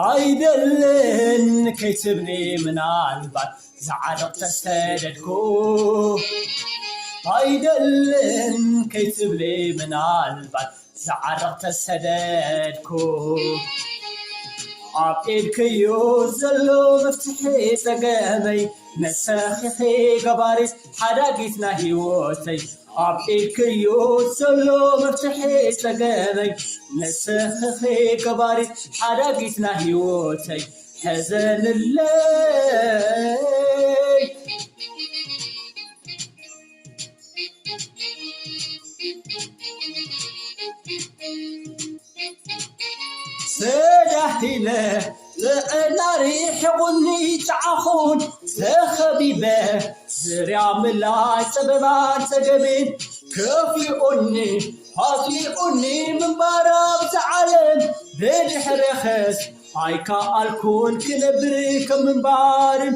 ኣይደልን ከይትብሊ ምናልባት ዝዓርቕ ተሰደድኩ። ኣይደልን ከይትብሊ ምናልባት ዝዓርቕ ተሰደድኩ። ኣብ ኢድክዩ ዘሎ መፍትሒ ጸገመይ፣ ንስኺ ገባሪት ሓዳጊት ናይ ህይወተይ። ኣብ ኢድክዩ ዘሎ መፍትሒ ጸገመይ፣ ንስኺ ገባሪት ሓዳጊት ናይ ህይወተይ። ሕዘንለይ። ሰዳሂለ ጥዕና ርሒቑኒ ጣዕኹን ተኸቢበ፣ ዝርያ ምላይ ጸበባን ጸገምን ከፊኡኒ፣ ኣጥሊቑኒ ምንባር ኣብዚ ዓለም። ብድሕረኸስ ኣይከኣልኩን ክነብር ከም ምንባርን።